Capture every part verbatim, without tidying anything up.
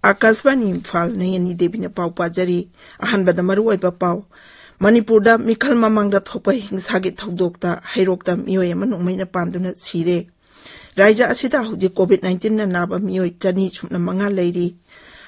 ꯑꯥꯀꯥꯁꯕꯥꯅꯤ ꯏꯝꯐꯥꯜ, ꯅꯌꯅꯤ ꯗꯦꯕꯤꯅ ꯄꯥꯎ ꯄꯥꯖꯔꯤ꯫ ꯑꯍꯥꯟꯕꯗ ꯃꯔꯨꯑꯣꯏꯕ ꯄꯥꯎ꯫ ꯃꯅꯤꯄꯨꯔꯗ ꯃꯤꯈꯜ ꯃꯃꯥꯡꯗ ꯊꯣꯛꯄ ꯍꯤꯡꯁꯥꯒꯤ ꯊꯧꯗꯣꯛꯇ ꯍꯩꯔꯣꯛꯇ ꯃꯤꯑꯣꯏ ꯑꯃ ꯅꯣꯡꯃꯩꯅ ꯄꯥꯟꯗꯨꯅ ꯁꯤꯔꯦ꯫ ꯔꯥꯏꯖ꯭ꯌ ꯑꯁꯤꯗ ꯍꯧꯖꯤꯛ COVID nineteen ꯅ ꯅꯥꯕ ꯃꯤꯑꯣꯏ ꯆꯅꯤ ꯁꯨꯞꯅ ꯃꯉꯥ ꯂꯩꯔꯤ꯫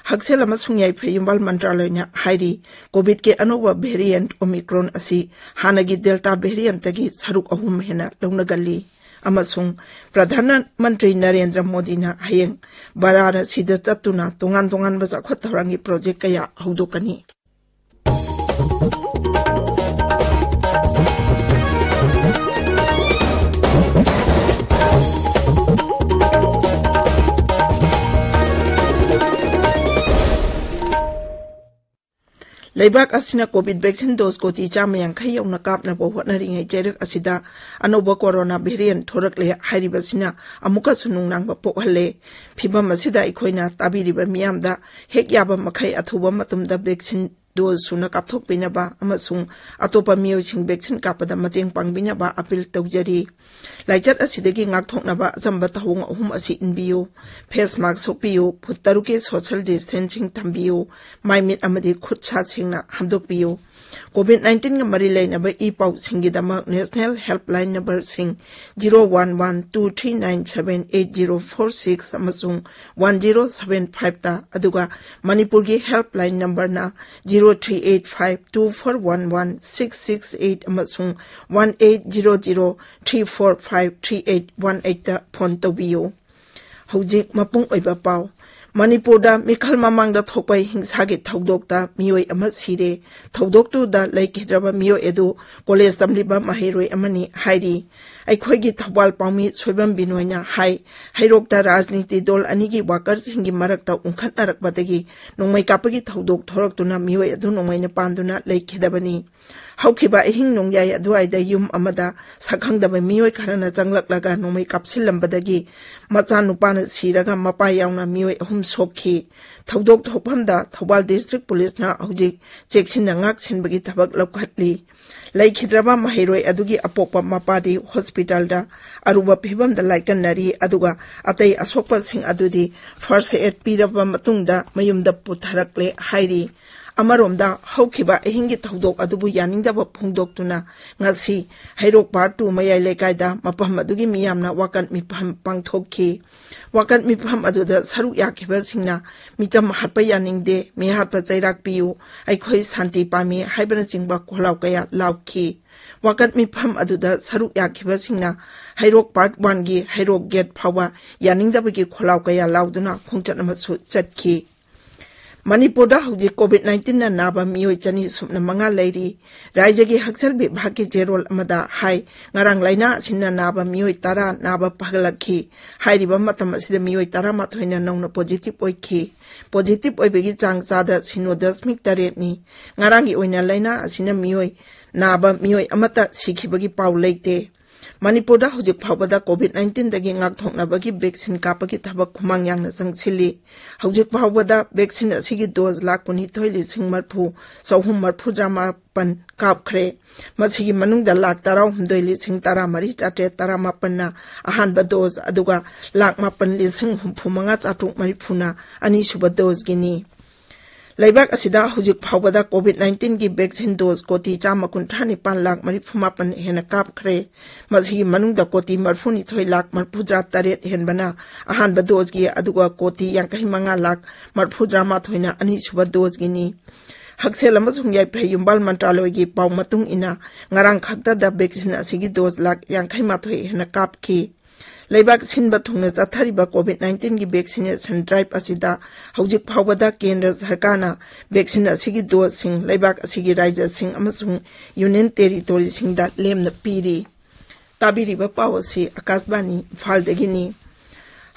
ꯍꯛꯁꯦꯜ ꯑꯃꯁꯨꯡ ꯌꯥꯏꯐ ꯌꯨꯝꯕꯥꯜ ꯃꯟꯇ꯭ꯔꯥꯂꯌꯅ ꯍꯥꯏꯔꯤ, COVID ꯀꯤ ꯑꯅꯧꯕ variant Omicron ꯑꯁꯤ ꯍꯥꯟꯅꯒꯤ Delta variant ꯇꯒꯤ ꯁꯔꯨꯛ ꯑꯍꯨꯝ ꯍꯦꯟꯅ ꯂꯧꯅꯒꯜꯂꯤ꯫ ꯑꯃꯁꯨꯡ ꯄ꯭ꯔꯙꯥꯟ ꯃꯟꯇ꯭ꯔꯤ ꯅꯔꯦꯟꯗ꯭ꯔ ꯃꯣꯗꯤꯅ ꯍꯌꯦꯡ ꯕꯔꯥꯔꯥꯁꯤꯗ ꯆꯠꯇꯨꯅ ꯇꯣꯉꯥꯟ ꯇꯣꯉꯥꯟꯕ ꯆꯥꯎꯈꯠ ꯊꯧꯔꯥꯡꯒꯤ ꯄ꯭ꯔꯣꯖꯦꯛ ꯀꯌꯥ ꯍꯧꯗꯣꯛꯀꯅꯤ꯫ ꯂꯩꯕꯥꯛ ꯑꯁꯤꯅ COVID vaccine dose ꯀꯣꯇꯤ ꯆꯥꯝꯃ ꯌꯥꯡꯈꯩ ꯌꯧꯅ ꯀꯥꯞꯅꯕ ꯍꯣꯠꯅꯔꯤꯉꯩ ꯆꯩꯔꯛ ꯑꯁꯤꯗ ꯑꯅꯧꯕ corona variant ꯊꯣꯔꯛꯂꯦ ꯍꯥꯏꯔꯤꯕꯁꯤꯅ ꯑꯃꯨꯛꯀꯁꯨ ꯅꯨꯡꯅꯥꯡꯕ ꯄꯣꯛꯍꯜꯂꯦ꯫ ꯐꯤꯚꯝ ꯑꯁꯤꯗ ꯑꯩꯈꯣꯏꯅ ꯇꯥꯕꯤꯔꯤꯕ ꯃꯤꯌꯥꯝꯗ ꯍꯦꯛ ꯌꯥꯕ ꯃꯈꯩ ꯑꯊꯨꯕ ꯃꯇꯝꯗ vaccine dose ꯁꯨꯅ ꯀꯥꯞꯊꯣꯛꯄꯤꯅꯕ ꯑꯃꯁꯨꯡ ꯑꯇꯣꯞꯄ ꯃꯤꯑꯣꯏꯁꯤꯡ vaccine ꯀꯥꯞꯄꯗ ꯃꯇꯦꯡ ꯄꯥꯡꯕꯤꯅꯕ appeal ꯇꯧꯖꯔꯤ꯫ ꯂꯥꯏꯆꯠ ꯑꯁꯤꯗꯒꯤ ꯉꯥꯛꯊꯣꯛꯅꯕ ꯑꯆꯝꯕ ꯊꯧꯑꯣꯡ ꯑꯍꯨꯝ ꯑꯁꯤ ꯏꯟꯕꯤꯌꯨ: face mask ꯎꯞꯄꯤꯌꯨ, ꯐꯨꯠ ꯇꯔꯨꯛꯀꯤ social distancing ꯊꯝꯕꯤꯌꯨ, ꯃꯥꯏ ꯃꯤꯠ ꯑꯃꯗꯤ ꯈꯨꯠ ꯁꯥ ꯁꯦꯡꯅ ꯍꯥꯝꯗꯣꯛꯄꯤꯌꯨ꯫ COVID nineteen ꯒ ꯃꯔꯤ ꯂꯩꯅꯕ ꯏ ꯄꯥꯎꯁꯤꯡꯒꯤꯗꯃꯛ national helpline number ꯁꯤꯡ zero one one two three nine seven eight zero four six ꯑꯃꯁꯨꯡ one zero seven five ꯇ, ꯑꯗꯨꯒ ꯃꯅꯤꯄꯨꯔꯒꯤ helpline number ꯅ zero three eight five two four one one six six eight ꯑꯃꯁꯨꯡ one eight zero zero three four five three eight one eight ꯇ phone ꯇꯧꯕꯤꯌꯨ꯫ ꯍꯧꯖꯤꯛ ꯃꯄꯨꯡ ꯑꯣꯏꯕ ꯄꯥꯎ꯫ ꯃꯅꯤꯄꯨꯔꯗ ꯃꯤꯈꯜ ꯃꯃꯥꯡꯗ ꯊꯣꯛꯄ ꯍꯤꯡꯁꯥꯒꯤ ꯊꯧꯗꯣꯛꯇ ꯃꯤꯑꯣꯏ ꯑꯃ ꯁꯤꯔꯦ꯫ ꯊꯧꯗꯣꯛꯇꯨꯗ ꯂꯩꯈꯤꯗ꯭ꯔꯕ ꯃꯤꯑꯣꯏ ꯑꯗꯨ ꯀꯣꯂꯦꯖ ꯇꯝꯂꯤꯕ ꯃꯍꯩꯔꯣꯏ ꯑꯃꯅꯤ ꯍꯥꯏꯔꯤ꯫ ꯑꯩꯈꯣꯏꯒꯤ ꯊꯧꯕꯥꯜ ꯄꯥꯎꯃꯤ ꯁꯣꯏꯕꯝ ꯕꯤꯅꯣꯏꯅ ꯍꯥꯏ, ꯍꯩꯔꯣꯛꯇ ꯔꯥꯖꯅꯤꯇꯤ ꯗꯣꯜ ꯑꯅꯤꯒꯤ ꯋꯥꯀꯔꯁꯤꯡꯒꯤ ꯃꯔꯛꯇ ꯎꯪꯈꯠꯅꯔꯛꯄꯗꯒꯤ ꯅꯣꯡꯃꯩ ꯀꯥꯞꯄꯒꯤ ꯊꯧꯗꯣꯛ ꯊꯣꯔꯛꯇꯨꯅ ꯃꯤꯑꯣꯏ ꯑꯗꯨ ꯅꯣꯡꯃꯩꯅ ꯄꯥꯟꯗꯨꯅ ꯂꯩꯈꯤꯗꯕꯅꯤ꯫ ꯍꯧꯈꯤꯕ ꯑꯍꯤꯡ ꯅꯣꯡꯌꯥꯏ ꯑꯗꯨꯋꯥꯏꯗ ꯌꯨꯝ ꯑꯃꯗ ꯁꯛꯈꯪꯗꯕ ꯃꯤꯑꯣꯏ ꯈꯔꯅ ꯆꯪꯂꯛꯂꯒ ꯅꯣꯡꯃꯩ ꯀꯥꯞꯁꯤꯜꯂꯝꯕꯗꯒꯤ ꯃꯆꯥꯅꯨꯄꯥꯅ ꯁꯤꯔꯒ ꯃꯄꯥ ꯌꯥꯎꯅ ꯃꯤꯑꯣꯏ ꯑꯍꯨꯝ ꯁꯣꯛꯈꯤ꯫ ꯊꯧꯗꯣꯛ ꯊꯣꯛꯐꯝꯗ ꯊꯧꯕꯥꯜ ꯗꯤꯁꯇ꯭ꯔꯤꯛ ꯄꯨꯂꯤꯁꯅ ꯍꯧꯖꯤꯛ ꯆꯦꯛꯁꯤꯟꯅ ꯉꯥꯛ ꯁꯦꯟꯕꯒꯤ ꯊꯕꯛ ꯂꯧꯈꯠꯂꯤ꯫ ꯂꯩꯈꯤꯗ꯭ꯔꯕ ꯃꯍꯩꯔꯣꯏ ꯑꯗꯨꯒꯤ ꯑꯄꯣꯛꯄ ꯃꯄꯥꯗꯤ ꯍꯣꯁꯄꯤꯇꯥꯜꯗ ꯑꯔꯨꯕ ꯐꯤꯚꯝꯗ ꯂꯥꯏꯀꯠꯅꯔꯤ, ꯑꯗꯨꯒ ꯑꯇꯩ ꯑꯁꯣꯛꯄꯁꯤꯡ ꯑꯗꯨꯗꯤ ꯐꯥꯔꯁ ꯑꯦꯗ ꯄꯤꯔꯕ ꯃꯇꯨꯡꯗ ꯃꯌꯨꯝꯗ ꯄꯨꯊꯔꯛꯂꯦ ꯍꯥꯏꯔꯤ꯫ ꯑꯃꯔꯣꯝꯗ, ꯍꯧꯈꯤꯕ ꯑꯍꯤꯡꯒꯤ ꯊꯧꯗꯣꯛ ꯑꯗꯨꯕꯨ ꯌꯥꯅꯤꯡꯗꯕ ꯐꯣꯡꯗꯣꯛꯇꯨꯅ ꯉꯁꯤ ꯍꯩꯔꯣꯛ ꯄꯥꯔꯠ ꯇꯨ ꯃꯌꯥꯏ ꯂꯩꯀꯥꯏꯗ ꯃꯐꯝ ꯑꯗꯨꯒꯤ ꯃꯤꯌꯥꯝꯅ ꯋꯥꯀꯠ ꯃꯤꯐꯝ ꯄꯥꯡꯊꯣꯛꯈꯤ꯫ ꯋꯥꯀꯠ ꯃꯤꯐꯝ ꯑꯗꯨꯗ ꯁꯔꯨꯛ ꯌꯥꯈꯤꯕꯁꯤꯡꯅ "ꯃꯤꯆꯝ ꯍꯥꯠꯄ ꯌꯥꯅꯤꯡꯗꯦ, ꯃꯤꯍꯥꯠꯄ ꯆꯩꯔꯥꯛ ꯄꯤꯌꯨ, ꯑꯩꯈꯣꯏ ꯁꯥꯟꯇꯤ ꯄꯥꯝꯃꯤ" ꯍꯥꯏꯕꯅꯆꯤꯡꯕ ꯈꯣꯜꯂꯥꯎ ꯀꯌꯥ ꯂꯥꯎꯈꯤ꯫ ꯋꯥꯀꯠ ꯃꯤꯐꯝ ꯑꯗꯨꯗ ꯁꯔꯨꯛ ꯌꯥꯈꯤꯕꯁꯤꯡꯅ ꯍꯩꯔꯣꯛ ꯄꯥꯔꯠ ꯋꯥꯟꯒꯤ ꯍꯩꯔꯣꯛ ꯒꯦꯠ ꯐꯥꯎꯕ ꯌꯥꯅꯤꯡꯗꯕꯒꯤ ꯈꯣꯜꯂꯥꯎ ꯀꯌꯥ ꯂꯥꯎꯗꯨꯅ ꯈꯣꯡꯆꯠ ꯑꯃꯁꯨ ꯆꯠꯈꯤ꯫ ꯃꯅꯤꯄꯨꯔꯗ ꯍꯧꯖꯤꯛ ꯀꯣꯚꯤꯗ ꯅꯥꯏꯟꯇꯤꯟꯅ ꯅꯥꯕ ꯃꯤꯑꯣꯏ ꯆꯅꯤ ꯁꯨꯞꯅ ꯃꯉꯥ ꯂꯩꯔꯤ꯫ ꯔꯥꯏꯖ꯭ꯌꯒꯤ ꯍꯛꯁꯦꯜ ꯕꯤꯚꯥꯒꯀꯤ ꯆꯦꯔꯣꯜ ꯑꯃꯗ ꯍꯥꯏ, ꯉꯔꯥꯡ ꯂꯥꯏꯅꯥ ꯑꯁꯤꯅ ꯅꯥꯕ ꯃꯤꯑꯣꯏ ꯇꯔꯥ ꯅꯥꯕ ꯐꯒꯠꯂꯛꯈꯤ꯫ ꯍꯥꯏꯔꯤꯕ ꯃꯇꯝ ꯑꯁꯤꯗ ꯃꯤꯑꯣꯏ ꯇꯔꯥꯃꯥꯊꯣꯏꯅ ꯅꯧꯅ ꯄꯣꯖꯤꯇꯤꯚ ꯑꯣꯏꯈꯤ꯫ ꯄꯣꯖꯤꯇꯤꯚ ꯑꯣꯏꯕꯒꯤ ꯆꯥꯡ ꯆꯥꯗ ꯁꯤꯅꯣ ꯗꯁꯃꯤꯛ ꯇꯔꯦꯠꯅꯤ꯫ ꯉꯔꯥꯡꯒꯤ ꯑꯣꯏꯅ ꯂꯥꯏꯅꯥ ꯑꯁꯤꯅ ꯃꯤꯑꯣꯏ ꯅꯥꯕ ꯃꯤꯑꯣꯏ ꯑꯃꯠꯇ ꯁꯤꯈꯤꯕꯒꯤ ꯄꯥꯎ ꯂꯩꯇꯦ꯫ ꯃꯅꯤꯄꯨꯔꯗ ꯍꯧꯖꯤꯛ ꯐꯥꯎꯕꯗ ꯀꯣꯚꯤꯗ ꯅꯥꯏꯟꯇꯤꯟꯗꯒꯤ ꯉꯥꯛꯊꯣꯛꯅꯕꯒꯤ ꯚꯦꯛꯁꯤꯟ ꯀꯥꯞꯄꯒꯤ ꯊꯕꯛ ꯈꯨꯃꯥꯡ ꯌꯥꯡꯅ ꯆꯪꯁꯤꯜꯂꯤ꯫ ꯍꯧꯖꯤꯛ ꯐꯥꯎꯕꯗ ꯚꯦꯛꯁꯤꯟ ꯑꯁꯤꯒꯤ ꯗꯣꯖ ꯂꯥꯈ ꯀꯨꯟꯅꯤꯊꯣꯏ ꯂꯤꯁꯤꯡ ꯃꯔꯤꯐꯨ ꯆꯍꯨꯝ ꯃꯔꯤꯐꯨꯇꯔꯥ ꯃꯥꯄꯟ ꯀꯥꯞꯈ꯭ꯔꯦ꯫ ꯃꯁꯤꯒꯤ ꯃꯅꯨꯡꯗ ꯂꯥꯈ ꯇꯔꯥꯍꯨꯝꯗꯣꯏ ꯂꯤꯁꯤꯡ ꯇꯔꯥꯃꯔꯤ ꯆꯥꯇ꯭ꯔꯦꯠ ꯇꯔꯥꯃꯥꯄꯟꯅ ꯑꯍꯥꯟꯕ ꯗꯣꯖ, ꯑꯗꯨꯒ ꯂꯥꯈ ꯃꯥꯄꯟ ꯂꯤꯁꯤꯡ ꯍꯨꯝꯐꯨ ꯃꯉꯥ ꯆꯥꯇ꯭ꯔꯨꯛ ꯃꯔꯤꯐꯨꯅ ꯑꯅꯤꯁꯨꯕ ꯗꯣꯖꯒꯤꯅꯤ꯫ ꯂꯩꯕꯥꯛ ꯑꯁꯤꯗ ꯍꯧꯖꯤꯛ ꯐꯥꯎꯕꯗ ꯀꯣꯚꯤꯗ ꯅꯥꯏꯟꯇꯤꯟꯒꯤ ꯚꯦꯛꯁꯤꯟ ꯗꯣꯖ ꯀꯣꯇꯤ ꯆꯥꯝꯃ ꯀꯨꯟꯊ꯭ꯔꯥ ꯅꯤꯄꯥꯟ ꯂꯥꯈ ꯃꯔꯤꯐꯨ ꯃꯥꯄꯟ ꯍꯦꯟꯅ ꯀꯥꯞꯈ꯭ꯔꯦ꯫ ꯃꯁꯤꯒꯤ ꯃꯅꯨꯡꯗ ꯀꯣꯇꯤ ꯃꯔꯤꯐꯨꯅꯤꯊꯣꯏ ꯂꯥꯈ ꯃꯔꯤꯐꯨꯇꯔꯥ ꯇꯔꯦꯠ ꯍꯦꯟꯕꯅ ꯑꯍꯥꯟꯕ ꯗꯣꯖꯒꯤ, ꯑꯗꯨꯒ ꯀꯣꯇꯤ ꯌꯥꯡꯈꯩ ꯃꯉꯥ ꯂꯥꯈ ꯃꯔꯤꯐꯨꯇꯔꯥ ꯃꯥꯊꯣꯏꯅ ꯑꯅꯤꯁꯨꯕ ꯗꯣꯖꯒꯤꯅꯤ꯫ ꯍꯛꯁꯦꯜ ꯑꯃꯁꯨꯡ ꯌꯥꯏꯐ ꯌꯨꯝꯕꯥꯜ ꯃꯟꯇ꯭ꯔꯥꯂꯣꯏꯒꯤ ꯄꯥꯎ ꯃꯇꯨꯡ ꯏꯟꯅ, ꯉꯔꯥꯡ ꯈꯛꯇꯗ ꯚꯦꯛꯁꯤꯟ ꯑꯁꯤꯒꯤ ꯗꯣꯖ ꯂꯥꯈ ꯌꯥꯡꯈꯩ ꯃꯥꯊꯣꯏ ꯍꯦꯟꯅ ꯀꯥꯞꯈꯤ꯫ ꯂꯩꯕꯥꯛ ꯁꯤꯟꯕ ꯊꯨꯡꯅ ꯆꯠꯊꯔꯤꯕ ꯀꯣꯚꯤꯗ ꯅꯥꯏꯟꯇꯤꯟꯒꯤ ꯚꯦꯛꯁꯤꯅꯦꯁꯟ ꯗ꯭ꯔꯥꯏꯚ ꯑꯁꯤꯗ ꯍꯧꯖꯤꯛ ꯐꯥꯎꯕꯗ ꯀꯦꯟꯗ꯭ꯔ ꯁꯔꯀꯥꯔꯅ ꯚꯦꯛꯁꯤꯟ ꯑꯁꯤꯒꯤ ꯗꯣꯖꯁꯤꯡ ꯂꯩꯕꯥꯛ ꯑꯁꯤꯒꯤ ꯔꯥꯏꯖ꯭ꯌꯁꯤꯡ ꯑꯃꯁꯨꯡ ꯌꯨꯅꯤꯌꯟ ꯇꯦꯔꯤꯇꯣꯔꯤꯁꯤꯡꯗ ꯂꯦꯝꯅ ꯄꯤꯔꯤ꯫ ꯇꯥꯕꯤꯔꯤꯕ ꯄꯥꯎ ꯑꯁꯤ ꯑꯀꯥꯁꯕꯥꯅꯤ ꯏꯝꯐꯥꯜꯗꯒꯤꯅꯤ꯫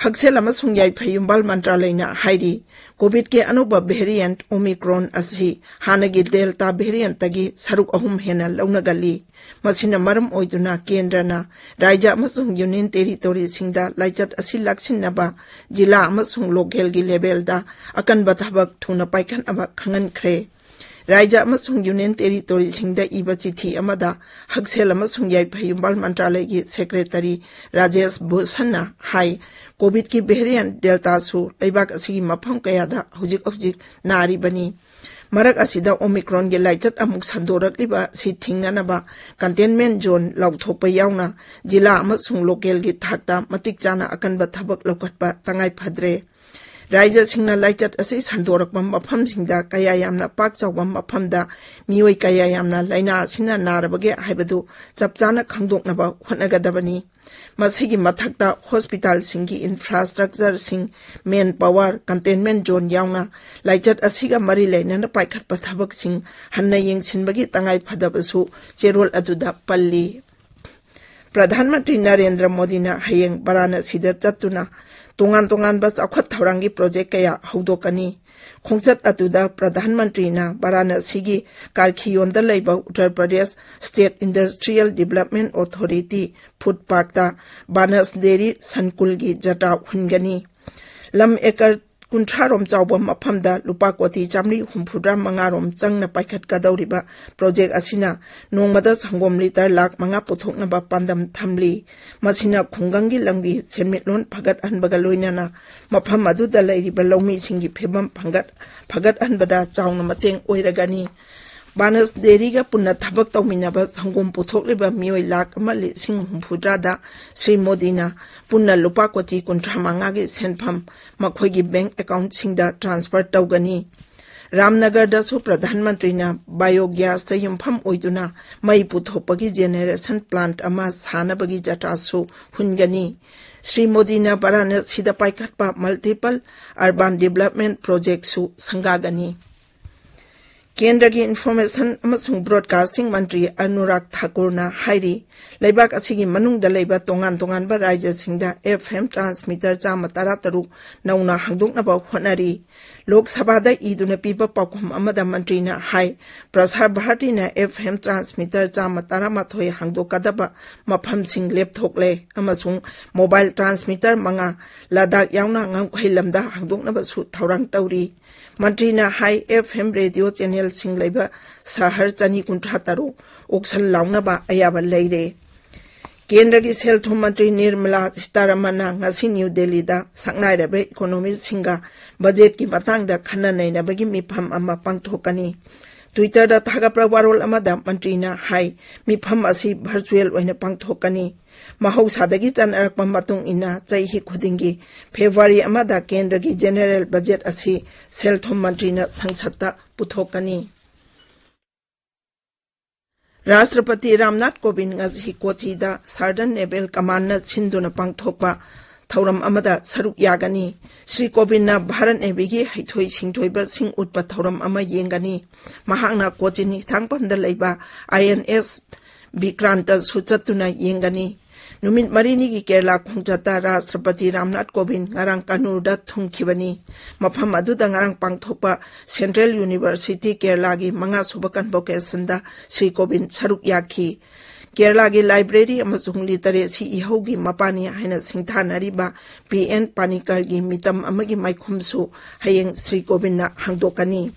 ꯍꯛꯁꯦꯜ ꯑꯃꯁꯨꯡ ꯌꯥꯏꯐ ꯌꯨꯝꯕꯥꯜ ꯃꯟꯇ꯭ꯔꯥꯂꯌꯅ ꯍꯥꯏꯔꯤ, ꯀꯣꯚꯤꯗꯀꯤ ꯑꯅꯧꯕ ꯚꯦꯔꯤꯌꯦꯟꯠ ꯑꯣꯃꯤꯀ꯭ꯔꯣꯟ ꯑꯁꯤ ꯍꯥꯟꯅꯒꯤ ꯗꯦꯜꯇꯥ ꯚꯦꯔꯤꯌꯦꯟꯠꯇꯒꯤ ꯁꯔꯨꯛ ꯑꯍꯨꯝ ꯍꯦꯟꯅ ꯂꯧꯅꯒꯜꯂꯤ꯫ ꯃꯁꯤꯅ ꯃꯔꯝ ꯑꯣꯏꯗꯨꯅ ꯀꯦꯟꯗ꯭ꯔꯅ ꯔꯥꯖ꯭ꯌ ꯑꯃꯁꯨꯡ ꯌꯨꯅꯤꯌꯟ ꯇꯦꯔꯤꯇꯣꯔꯤꯁꯤꯡꯗ ꯂꯥꯏꯆꯠ ꯑꯁꯤ ꯂꯥꯛꯁꯤꯟꯅꯕ ꯖꯤꯂꯥ ꯑꯃꯁꯨꯡ ꯂꯣꯀꯦꯜꯒꯤ ꯂꯦꯚꯦꯜꯗ ꯑꯀꯟꯕ ꯊꯕꯛ ꯊꯨꯅ ꯄꯥꯏꯈꯠꯅꯕ ꯈꯪꯍꯟꯈ꯭ꯔꯦ꯫ ꯔꯥꯖ꯭ꯌ ꯑꯃꯁꯨꯡ ꯌꯨꯅꯤꯌꯟ ꯇꯦꯔꯤꯇꯣꯔꯤꯁꯤꯡꯗ ꯏꯕ ꯆꯤꯊꯤ ꯑꯃꯗ ꯍꯛꯁꯦꯜ ꯑꯃꯁꯨꯡ ꯌꯥꯏꯐ ꯌꯨꯝꯕꯥꯜ ꯃꯟꯇ꯭ꯔꯥꯂꯌꯒꯤ ꯁꯦꯀ꯭ꯔꯦꯇꯔꯤ ꯔꯥꯖꯦꯁ ꯚꯨꯁꯟꯅ ꯍꯥꯏ, ꯀꯣꯚꯤꯗꯀꯤ ꯚꯦꯔꯤꯌꯦꯟꯠ ꯗꯦꯜꯇꯥꯁꯨ ꯂꯩꯕꯥꯛ ꯑꯁꯤꯒꯤ ꯃꯐꯝ ꯀꯌꯥꯗ ꯍꯧꯖꯤꯛ ꯍꯧꯖꯤꯛ ꯅꯥꯔꯤꯕꯅꯤ꯫ ꯃꯔꯛ ꯑꯁꯤꯗ ꯑꯣꯃꯤꯀ꯭ꯔꯣꯟꯒꯤ ꯂꯥꯏꯆꯠ ꯑꯃꯨꯛ ꯁꯟꯗꯣꯔꯛꯂꯤꯕ ꯑꯁꯤ ꯊꯤꯡꯅꯅꯕ ꯀꯟꯇꯦꯟꯃꯦꯟꯠ ꯖꯣꯟ ꯂꯥꯎꯊꯣꯛꯄ ꯌꯥꯎꯅ ꯖꯤꯂꯥ ꯑꯃꯁꯨꯡ ꯂꯣꯀꯦꯜꯒꯤ ꯊꯥꯛꯇ ꯃꯇꯤꯛ ꯆꯥꯅ ꯑꯀꯟꯕ ꯊꯕꯛ ꯂꯧꯈꯠꯄ ꯇꯉꯥꯏ ꯐꯗ꯭ꯔꯦ꯫ ꯔꯥꯖ꯭ꯌꯁꯤꯡꯅ ꯂꯥꯏꯆꯠ ꯑꯁꯤ ꯁꯟꯗꯣꯔꯛꯄ ꯃꯐꯝꯁꯤꯡꯗ ꯀꯌꯥ ꯌꯥꯝꯅ ꯄꯥꯛ ꯆꯥꯎꯕ ꯃꯐꯝꯗ ꯃꯤꯑꯣꯏ ꯀꯌꯥ ꯌꯥꯝꯅ ꯂꯥꯏꯅꯥ ꯑꯁꯤꯅ ꯅꯥꯔꯕꯒꯦ ꯍꯥꯏꯕꯗꯨ ꯆꯞ ꯆꯥꯅ ꯈꯪꯗꯣꯛꯅꯕ ꯍꯣꯠꯅꯒꯗꯕꯅꯤ꯫ ꯃꯁꯤꯒꯤ ꯃꯊꯛꯇ ꯍꯣꯁꯄꯤꯇꯥꯜꯁꯤꯡꯒꯤ ꯏꯟꯐ꯭ꯔꯥꯁ꯭ꯇ꯭ꯔꯛꯆꯔꯁꯤꯡ, ꯃꯦꯟ ꯄꯥꯋꯔ, ꯀꯟꯇꯦꯟꯃꯦꯟꯠ ꯖꯣꯟ ꯌꯥꯎꯅ ꯂꯥꯏꯆꯠ ꯑꯁꯤꯒ ꯃꯔꯤ ꯂꯩꯅꯅ ꯄꯥꯏꯈꯠꯄ ꯊꯕꯛꯁꯤꯡ ꯍꯟꯅ ꯌꯦꯡꯁꯤꯟꯕꯒꯤ ꯇꯉꯥꯏ ꯐꯗꯕꯁꯨ ꯆꯦꯔꯣꯜ ꯑꯗꯨꯗ ꯄꯜꯂꯤ꯫ ꯄ꯭ꯔꯙꯥꯟ ꯃꯟꯇ꯭ꯔꯤ ꯅꯔꯦꯟꯗ꯭ꯔ ꯃꯣꯗꯤꯅ ꯍꯌꯦꯡ ꯕꯔꯥꯅꯁꯤꯗ ꯆꯠꯇꯨꯅ ꯇꯣꯉꯥꯟ ꯇꯣꯉꯥꯟꯕ ꯆꯥꯎꯈꯠ ꯊꯧꯔꯥꯡꯒꯤ ꯄ꯭ꯔꯣꯖꯦꯛ ꯀꯌꯥ ꯍꯧꯗꯣꯛꯀꯅꯤ꯫ ꯈꯣꯡꯆꯠ ꯑꯗꯨꯗ ꯄ꯭ꯔꯙꯥꯟ ꯃꯟꯇ꯭ꯔꯤꯅ ꯕꯔꯥꯅꯁꯤꯒꯤ ꯀꯥꯔꯈꯤꯌꯣꯟꯗ ꯂꯩꯕ Uttar Pradesh state industrial development authority food ꯄꯥꯔꯛꯇ ꯕꯥꯅꯁ ꯗꯦꯔꯤ ꯁꯟꯀꯨꯜꯒꯤ ꯖꯇ꯭ꯔꯥ ꯍꯨꯟꯒꯅꯤ꯫ ꯂꯝ ꯑꯦꯀꯔ ꯀꯨꯟꯊ꯭ꯔꯥ ꯔꯣꯝ ꯆꯥꯎꯕ ꯃꯐꯝꯗ ꯂꯨꯄꯥ ꯀꯣꯇꯤ ꯆꯥꯃꯔꯤ ꯍꯨꯝꯐꯨꯇꯔꯥ ꯃꯉꯥ ꯔꯣꯝ ꯆꯪꯅ ꯄꯥꯏꯈꯠꯀꯗꯧꯔꯤꯕ ꯄ꯭ꯔꯣꯖꯦꯛ ꯑꯁꯤꯅ ꯅꯣꯡꯃꯗ ꯁꯪꯒꯣꯝ ꯂꯤꯇꯔ ꯂꯥꯈ ꯃꯉꯥ ꯄꯨꯊꯣꯛꯅꯕ ꯄꯥꯟꯗꯝ ꯊꯝꯂꯤ꯫ ꯃꯁꯤꯅ ꯈꯨꯡꯒꯪꯒꯤ ꯂꯝꯒꯤ ꯁꯦꯟꯃꯤꯠꯂꯣꯟ ꯐꯒꯠꯍꯟꯕꯒ ꯂꯣꯏꯅꯅ ꯃꯐꯝ ꯑꯗꯨꯗ ꯂꯩꯔꯤꯕ ꯂꯧꯃꯤꯁꯤꯡꯒꯤ ꯐꯤꯚꯝ ꯐꯒꯠ-, ꯐꯒꯠꯍꯟꯕꯗ ꯆꯥꯎꯅ ꯃꯇꯦꯡ ꯑꯣꯏꯔꯒꯅꯤ꯫ ꯕꯥꯅꯁ ꯗꯦꯔꯤꯒ ꯄꯨꯟꯅ ꯊꯕꯛ ꯇꯧꯃꯤꯟꯅꯕ ꯁꯪꯒꯣꯝ ꯄꯨꯊꯣꯛꯂꯤꯕ ꯃꯤꯑꯣꯏ ꯂꯥꯈ ꯑꯃ ꯂꯤꯁꯤꯡ ꯍꯨꯝꯐꯨꯇꯔꯥꯗ ꯁ꯭ꯔꯤ ꯃꯣꯗꯤꯅ ꯄꯨꯟꯅ ꯂꯨꯄꯥ ꯀꯣꯇꯤ ꯀꯨꯟꯊ꯭ꯔꯥ ꯃꯉꯥꯒꯤ ꯁꯦꯟꯐꯝ ꯃꯈꯣꯏꯒꯤ ꯕꯦꯡꯛ ꯑꯦꯀꯥꯎꯟꯠꯁꯤꯡꯗ ꯇ꯭ꯔꯥꯟꯁꯐꯔ ꯇꯧꯒꯅꯤ꯫ ꯔꯥꯝꯅꯒꯔꯗꯁꯨ ꯄ꯭ꯔꯙꯥꯟ ꯃꯟꯇ꯭ꯔꯤꯅ ꯕꯥꯏꯑꯣ ꯒ꯭ꯌꯥꯁꯇ ꯌꯨꯝꯐꯝ ꯑꯣꯏꯗꯨꯅ ꯃꯩ ꯄꯨꯊꯣꯛꯄꯒꯤ ꯖꯦꯅꯦꯔꯦꯁꯟ ꯄ꯭ꯂꯥꯟꯠ ꯑꯃ ꯁꯥꯅꯕꯒꯤ ꯖꯇ꯭ꯔꯥꯁꯨ ꯍꯨꯟꯒꯅꯤ꯫ ꯁ꯭ꯔꯤ ꯃꯣꯗꯤꯅ ꯕꯔꯥꯅꯁꯤꯗ ꯄꯥꯏꯈꯠꯄ ꯃꯜꯇꯤꯄꯜ ꯑꯔꯕꯥꯟ ꯗꯤꯕꯦꯂꯞꯃꯦꯟꯠ ꯄ꯭ꯔꯣꯖꯦꯛꯁꯨ ꯁꯪꯒꯥꯒꯅꯤ꯫ ꯀꯦꯟꯗ꯭ꯔꯒꯤ ꯏꯟꯐꯣꯔꯃꯦꯁꯟ ꯑꯃꯁꯨꯡ ꯕ꯭ꯔꯣꯗꯀꯥꯁꯇꯤꯡ ꯃꯟꯇ꯭ꯔꯤ ꯑꯅꯨꯔꯥꯒ ꯊꯥꯀꯨꯔꯅ ꯍꯥꯏꯔꯤ, ꯂꯩꯕꯥꯛ ꯑꯁꯤꯒꯤ ꯃꯅꯨꯡꯗ ꯂꯩꯕ ꯇꯣꯉꯥꯟ ꯇꯣꯉꯥꯟꯕ ꯔꯥꯖ꯭ꯌꯁꯤꯡꯗ FM transmitter ꯆꯥꯝꯃ ꯇꯔꯥ ꯇꯔꯨꯛ ꯅꯧꯅ ꯍꯥꯡꯗꯣꯛꯅꯕ ꯍꯣꯠꯅꯔꯤ꯫ ꯂꯣꯛ ꯁꯚꯥꯗ ꯏꯗꯨꯅ ꯄꯤꯕ ꯄꯥꯎꯈꯨꯝ ꯑꯃꯗ ꯃꯟꯇ꯭ꯔꯤꯅ ꯍꯥꯏ, ꯄ꯭ꯔꯁꯥꯔ ꯚꯥꯔꯇꯤꯅ FM transmitter ꯆꯥꯝꯃ ꯇꯔꯥꯃꯥꯊꯣꯏ ꯍꯥꯡꯗꯣꯛꯀꯗꯕ ꯃꯐꯝꯁꯤꯡ ꯂꯦꯞꯊꯣꯛꯂꯦ ꯑꯃꯁꯨꯡ ꯃꯣꯕꯥꯏꯜ transmitter ꯃꯉꯥ, ꯂꯗꯥꯈ ꯌꯥꯎꯅ ꯉꯝꯈꯩ ꯂꯝꯗ ꯍꯥꯡꯗꯣꯛꯅꯕꯁꯨ ꯊꯧꯔꯥꯡ ꯇꯧꯔꯤ꯫ ꯃꯟꯇ꯭ꯔꯤꯅ ꯍꯥꯏ, FM ꯔꯦꯗꯤꯑꯣ ꯆꯦꯅꯦꯜꯁꯤꯡ ꯂꯩꯕ ꯁꯍꯔ ꯆꯅꯤ ꯀꯨꯟꯊ꯭ꯔꯥ ꯇꯔꯨꯛ ꯑꯣꯛꯁꯟ ꯂꯥꯎꯅꯕ ꯑꯌꯥꯕ ꯂꯩꯔꯦ꯫ ꯀꯦꯟꯗ꯭ꯔꯒꯤ ꯁꯦꯜ ꯊꯨꯝ ꯃꯟꯇ꯭ꯔꯤ ꯅꯤꯔꯃꯂꯥ ꯁꯤꯇꯥꯔꯥꯃꯟꯅ ꯉꯁꯤ ꯅ꯭ꯌꯨ ꯗꯦꯜꯂꯤꯗ ꯁꯛꯅꯥꯏꯔꯕ ꯏꯀꯣꯅꯣꯃꯤꯁꯁꯤꯡꯒ ꯕꯖꯦꯠꯀꯤ ꯃꯇꯥꯡꯗ ꯈꯟꯅ ꯅꯩꯅꯕꯒꯤ ꯃꯤꯐꯝ ꯑꯃ ꯄꯥꯡꯊꯣꯛꯀꯅꯤ꯫ ꯇ꯭ꯋꯤꯇꯔꯗ ꯊꯥꯒꯠꯄ ꯋꯥꯔꯣꯜ ꯑꯃꯗ ꯃꯟꯇ꯭ꯔꯤꯅ ꯍꯥꯏ, ꯃꯤꯐꯝ ꯑꯁꯤ ꯚꯔꯆꯨꯑꯦꯜ ꯑꯣꯏꯅ ꯄꯥꯡꯊꯣꯛꯀꯅꯤ꯫ ꯃꯍꯧꯁꯥꯗꯒꯤ ꯆꯠꯅꯔꯛꯄ ꯃꯇꯨꯡ ꯏꯟꯅ ꯆꯍꯤ ꯈꯨꯗꯤꯡꯒꯤ ꯐꯦꯕ꯭ꯔꯨꯋꯥꯔꯤ ꯑꯃꯗ ꯀꯦꯟꯗ꯭ꯔꯒꯤ ꯖꯦꯅꯦꯔꯦꯜ ꯕꯖꯦꯠ ꯑꯁꯤ ꯁꯦꯜ ꯊꯨꯝ ꯃꯟꯇ꯭ꯔꯤꯅ ꯁꯪꯁꯠꯇ ꯄꯨꯊꯣꯛꯀꯅꯤ꯫ ꯔꯥꯁꯇ꯭ꯔꯄꯇꯤ ꯔꯥꯝꯅꯥꯊ ꯀꯣꯕꯤꯟꯗ ꯉꯁꯤ ꯀꯣꯆꯤꯗ ꯁꯥꯔꯗꯔꯟ ꯅꯦꯚꯦꯜ ꯀꯃꯥꯟꯗꯅ ꯁꯤꯟꯗꯨꯅ ꯄꯥꯡꯊꯣꯛꯄ ꯊꯧꯔꯝ ꯑꯃꯗ ꯁꯔꯨꯛ ꯌꯥꯒꯅꯤ꯫ ꯁ꯭ꯔꯤ ꯀꯣꯕꯤꯟꯗꯅ ꯚꯥꯔꯠ ꯅꯦꯚꯤꯒꯤ ꯍꯩꯊꯣꯏ ꯁꯤꯡꯊꯣꯏꯕꯁꯤꯡ ꯎꯠꯄ ꯊꯧꯔꯝ ꯑꯃ ꯌꯦꯡꯒꯅꯤ꯫ ꯃꯍꯥꯛꯅ ꯀꯣꯆꯤꯟ ꯍꯤꯊꯥꯡꯐꯝꯗ ꯂꯩꯕ INS ꯕꯤꯀ꯭ꯔꯥꯟꯇꯁꯨ ꯆꯠꯇꯨꯅ ꯌꯦꯡꯒꯅꯤ꯫ ꯅꯨꯃꯤꯠ ꯃꯔꯤꯅꯤꯒꯤ ꯀꯦꯔꯂꯥ ꯈꯣꯡꯆꯠꯇ ꯔꯥꯁꯇ꯭ꯔꯄꯇꯤ ꯔꯥꯝꯅꯥꯊ ꯀꯣꯕꯤꯟꯗ ꯉꯔꯥꯡ ꯀꯟꯅꯨꯔꯗ ꯊꯨꯡꯈꯤꯕꯅꯤ꯫ ꯃꯐꯝ ꯑꯗꯨꯗ ꯉꯔꯥꯡ ꯄꯥꯡꯊꯣꯛꯄ ꯁꯦꯟꯇ꯭ꯔꯦꯜ ꯌꯨꯅꯤꯚꯔꯁꯤꯇꯤ ꯀꯦꯔꯂꯥꯒꯤ ꯃꯉꯥꯁꯨꯕ ꯀꯟꯚꯣꯀꯦꯁꯟꯗ ꯁ꯭ꯔꯤ ꯀꯣꯕꯤꯟꯗ ꯁꯔꯨꯛ ꯌꯥꯈꯤ꯫ ꯀꯦꯔꯂꯥꯒꯤ ꯂꯥꯏꯕ꯭ꯔꯦꯔꯤ ꯑꯃꯁꯨꯡ ꯂꯤꯇꯔꯦꯁꯤ ꯏꯍꯧꯒꯤ ꯃꯄꯥꯅꯤ ꯍꯥꯏꯅ ꯁꯤꯡꯊꯥꯅꯔꯤꯕ ꯄꯤ ꯑꯦꯟ ꯄꯥꯅꯤꯀꯔꯒꯤ ꯃꯤꯇꯝ ꯑꯃꯒꯤ ꯃꯥꯏꯈꯨꯝꯁꯨ ꯍꯌꯦꯡ ꯁ꯭ꯔꯤ ꯀꯣꯕꯤꯟꯗꯅ ꯍꯥꯡꯗꯣꯛꯀꯅꯤ꯫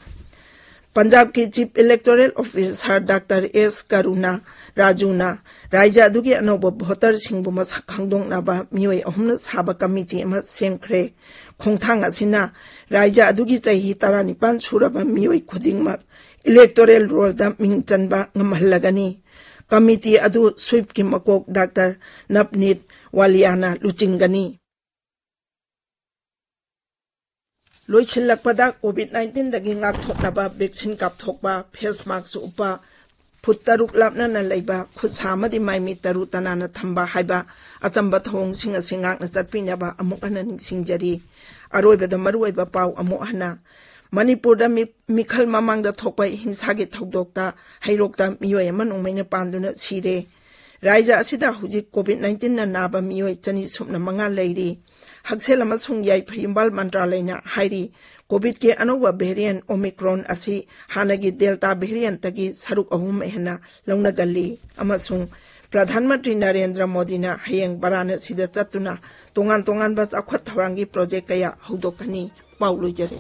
ꯄꯟꯖꯥꯕꯀꯤ chief electoral officer doctor S Karuna ꯔꯥꯖꯨꯅ ꯔꯥꯖ꯭ꯌ ꯑꯗꯨꯒꯤ ꯑꯅꯧꯕ ꯚꯣꯇꯔꯁꯤꯡꯕꯨ ꯃꯁꯛ ꯈꯪꯗꯣꯛꯅꯕ ꯃꯤꯑꯣꯏ ꯑꯍꯨꯝꯅ ꯁꯥꯕ ꯀꯃꯤꯇꯤ ꯑꯃ ꯁꯦꯝꯈ꯭ꯔꯦ꯫ ꯈꯣꯡꯊꯥꯡ ꯑꯁꯤꯅ ꯔꯥꯖ꯭ꯌ ꯑꯗꯨꯒꯤ ꯆꯍꯤ ꯇꯔꯥꯅꯤꯄꯥꯟ ꯁꯨꯔꯕ ꯃꯤꯑꯣꯏ ꯈꯨꯗꯤꯡꯃꯛ ꯏꯂꯦꯛꯇꯣꯔꯦꯜ ꯔꯣꯜꯗ ꯃꯤꯡ ꯆꯟꯕ ꯉꯝꯍꯜꯂꯒꯅꯤ꯫ ꯀꯃꯤꯇꯤ ꯑꯗꯨ ꯁ꯭ꯋꯤꯞꯀꯤ ꯃꯀꯣꯛ ꯗꯥꯛꯇꯔ ꯅꯕꯅꯤꯠ ꯋꯥꯂꯤꯌꯥꯅ ꯂꯨꯆꯤꯡꯒꯅꯤ꯫ ꯂꯣꯏꯁꯤꯜꯂꯛꯄꯗ, COVID nineteen ꯗꯒꯤ ꯉꯥꯛꯊꯣꯛꯅꯕ ꯚꯦꯛꯁꯤꯟ ꯀꯥꯞꯊꯣꯛꯄ, ꯐꯦꯁ ꯃꯥꯛꯁ ꯎꯞꯄ, ꯐꯨꯠ ꯇꯔꯨꯛ ꯂꯥꯞꯅꯅ ꯂꯩꯕ, ꯈꯨꯠ ꯁꯥ ꯑꯃꯗꯤ ꯃꯥꯏ ꯃꯤꯠ ꯇꯔꯨ ꯇꯅꯥꯟꯅ ꯊꯝꯕ ꯍꯥꯏꯕ ꯑꯆꯝꯕ ꯊꯧꯑꯣꯡꯁꯤꯡ ꯑꯁꯤ ꯉꯥꯛꯅ ꯆꯠꯄꯤꯅꯕ ꯑꯃꯨꯛ ꯍꯟꯅ ꯅꯤꯡꯁꯤꯡꯖꯔꯤ꯫ ꯑꯔꯣꯏꯕꯗ ꯃꯔꯨꯑꯣꯏꯕ ꯄꯥꯎ ꯑꯃꯨꯛ ꯍꯟꯅ꯫ ꯃꯅꯤꯄꯨꯔꯗ ꯃꯤ-, ꯃꯤꯈꯜ ꯃꯃꯥꯡꯗ ꯊꯣꯛꯄ ꯍꯤꯡꯁꯥꯒꯤ ꯊꯧꯗꯣꯛꯇ ꯍꯩꯔꯣꯛꯇ ꯃꯤꯑꯣꯏ ꯑꯃ ꯅꯣꯡꯃꯩꯅ ꯄꯥꯟꯗꯨꯅ ꯁꯤꯔꯦ꯫ ꯔꯥꯏꯖ꯭ꯌ ꯑꯁꯤꯗ ꯍꯧꯖꯤꯛ COVID nineteen ꯅ ꯅꯥꯕ ꯃꯤꯑꯣꯏ ꯆꯅꯤ ꯁꯨꯞꯅ ꯃꯉꯥ ꯂꯩꯔꯤ꯫ ꯍꯛꯁꯦꯜ ꯑꯃꯁꯨꯡ ꯌꯥꯏꯐ ꯌꯨꯝꯕꯥꯜ ꯃꯟꯇ꯭ꯔꯥꯂꯌꯅ ꯍꯥꯏꯔꯤ, COVID ꯀꯤ ꯑꯅꯧꯕ variant Omicron ꯑꯁꯤ ꯍꯥꯟꯅꯒꯤ Delta variant ꯇꯒꯤ ꯁꯔꯨꯛ ꯑꯍꯨꯝ ꯍꯦꯟꯅ ꯂꯧꯅꯒꯜꯂꯤ ꯑꯃꯁꯨꯡ ꯄ꯭ꯔꯙꯥꯟ ꯃꯟꯇ꯭ꯔꯤ ꯅꯔꯦꯟꯗ꯭ꯔ ꯃꯣꯗꯤꯅ ꯍꯌꯦꯡ ꯕꯔꯥꯅꯁꯤꯗ ꯆꯠꯇꯨꯅ ꯇꯣꯉꯥꯟ ꯇꯣꯉꯥꯟꯕ ꯆꯥꯎꯈꯠ ꯊꯧꯔꯥꯡꯒꯤ project ꯀꯌꯥ ꯍꯧꯗꯣꯛꯀꯅꯤ꯫ ꯄꯥꯎ ꯂꯣꯏꯖꯔꯦ꯫